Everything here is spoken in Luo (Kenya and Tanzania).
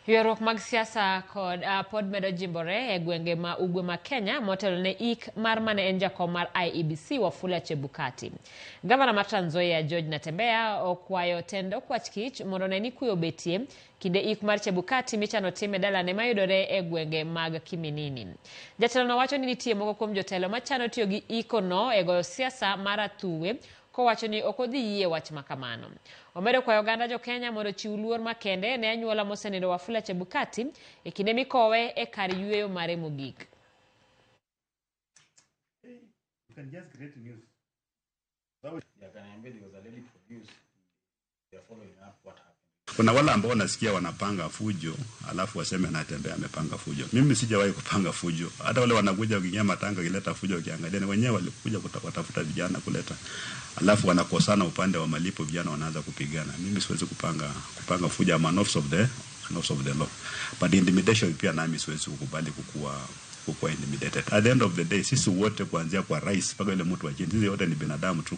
Ywaruok mag siasa kod pod medo jimbore e gwenge ma ugwe ma Kenya motelo ne ik mar mane en jakom mar IEBC Wafula Chebukati. Gavana mar Trans Nzoia George Natembeya okwayo tend okwach kich mondo one ni kwe obetie kinde ik mar Chebukati michano tim e dalane mayudore e gwenge mag Kiminini. Jatelono wacho ni nitie moko kuom jotelo machano tiyo gi iko no e goyo siasa mar athuwe kowacho ni ok odhi yie wach ma kamano. Omedo kwayo oganda jo Kenya mondo ochiw luor makende ne anyuola mosenindo Wafula Chebukati e kinde mikowe e kar yueyo mare mogik. You can just create news. Akaniambia there was a lady produced. They are following up what happened. Kuna wale ambao nasikia wanapanga fujo alafu waseme Natembeya amepanga fujo. Mimi sijawahi kupanga fujo. Hata wale wanakuja wakiingia matanga wakileta fujo, wakiangalia ni wenyewe walikuja watafuta vijana kuleta, alafu wanakosana upande wa malipo, vijana wanaanza kupigana. Mimi siwezi kupanga fujo. I'm an officer of the law. But intimidation pia nami siwezi kukubali kukua intimidated. At the end of the day, sisi wote kuanzia kwa rais mpaka yule mtu wa chini, sisi wote ni binadamu tu.